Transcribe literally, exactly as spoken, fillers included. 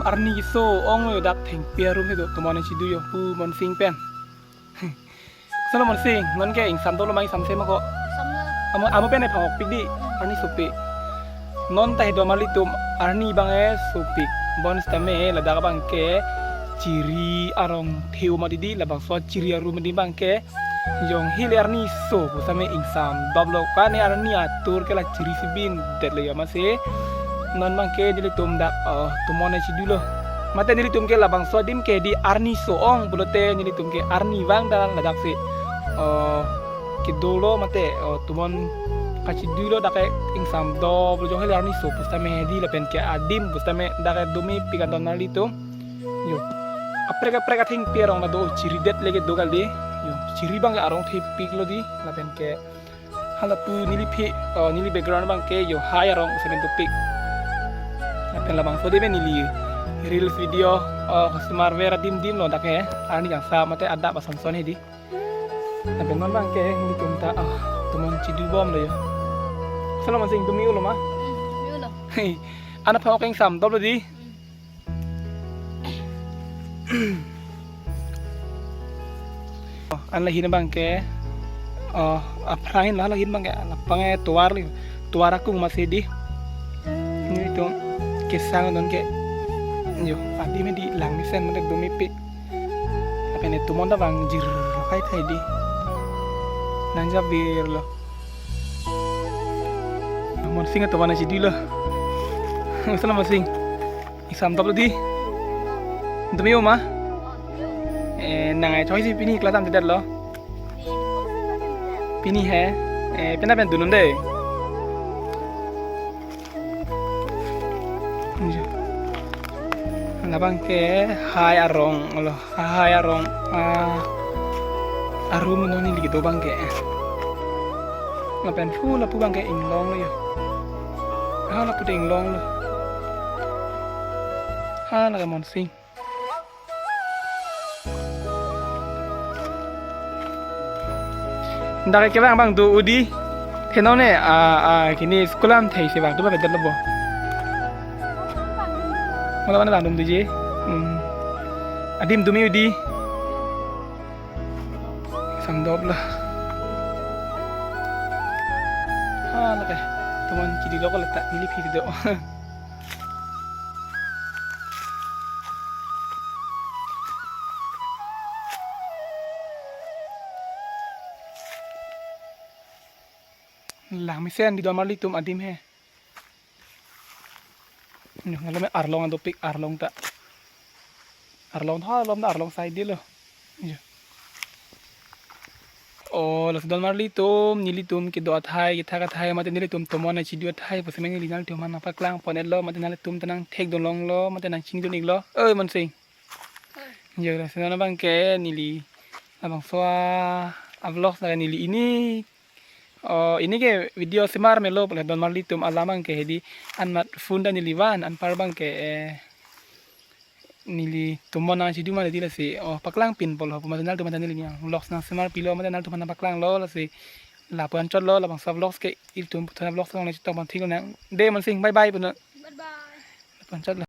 arni keso ong lo dak thengpi arum he do, tomon chidu yo pu Monsing pen. Solo Monsing, non ke ingsam dolo ma, ingsam se ma ko? Samlo. Amo, amo pen e phangok pik di, arni sopik. Non ta he do marlitum, arni abang e sopik. Bonsitame ladak abang ke chiri arong theu ma di di, labangso chiri arum di abang ke jong hile arni so pusitame ingsam doplo, kane arni atur ke la chiri si bin detlo yo masi. Non abang ke nelitum dak, oh, tomon e chidu lo. Mate nelitum ke labangso adim ke di arni so ong pulote nelitum ke arni vang dan ladak si, oh, kedo lo mate, oh, tomon kachidu lo, dak ke ingsam doplo, jong hile arni so pusitame di lapen ke adim pusitame dak ke do mepik an don marlitum. Yo. Aprek aprek athengpi arong la do, chiri det leke do kaldi. Yo, chiri abang ke arong thepik lo di. Lapen ke halapu neliphi, oh, neli background abang ke yo hai arong semen topik. Lapen labangso de neli reels video, oh, osomar ver adim dim lo dak ke. Arni jangsa mate adap ason son he di. Lapen non abang ke nelitum ta, ah, tomon chidu bom lo yo. Solo Monsing, do me-o lo ma? Hmm, me-o lo. Hei, ana phangok ingsam doplo di. Hmm. Oh, an lahin abang ke, oh, aphrang ahin lo, lahin abang ke, lapang e tovar li, tovar akung masi di. Nelitum kesang non ke, yo, adim he di langmesen mate do mepik. Lapen e tomon ta vang jir lo kai thai di. Nang jabir lo. Monsing tomon chidu lo. Solo Monsing. Ingsam doplo di. Do me-o ma? Eh, nang ai choi si pini class damde detlo. Pini he. Eh, pini pen dun un de. Labang ke hai arong lo, hai arong, ah, arum non neli kedo abang ke. Lapen pu lapu abang ke inglong lo yo. Ah, lapu de inglong lo. Ah, lake Monsing. Dak ke vang abang do udi. Theno ne, ah, ah, kini school am thei si vang do ba bedel lo bo. Mala mana vang dum diji. Hmm. Adim do me-o di. Ingsam doplo. Ah, lake. Tomon chidu lo ko lata neliphi do. Langmesen di don marlitum adim he. Nung alom arlong adopik arlong ta. Arlong tha alom ta arlong side lo. Yo. Oh, lasi don marlitum, nelitum kedo athai, kethak athai, mate nelitum tomon chidu athai, pusi neli nanglitum aphan nangpaklang pon-et lo, mate nanglitum ta nangthek dun longlo, mate nangchini dun iklo. Oi, Monsing. Yo, lasi non abang ke neli labangso a, a vlogs la neli ini. Oh, ini ke video semar melo pule don marlitum alam abang ke hedi anmat phone ta neli van anpar abang ke, eh, neli tomon nangchidu ma di lasi, oh, paklang pin polo pu mate nanglitum mate neli yang vlogs nangsemar pilo mate nanglitum aphan nangpaklang lo lasi lapu anchot lo labangso vlogs ke ilitum puthot vlogs nang chetong pon thik lo nang. De Monsing, bye bye punon. Bye bye. Lapu anchot lo.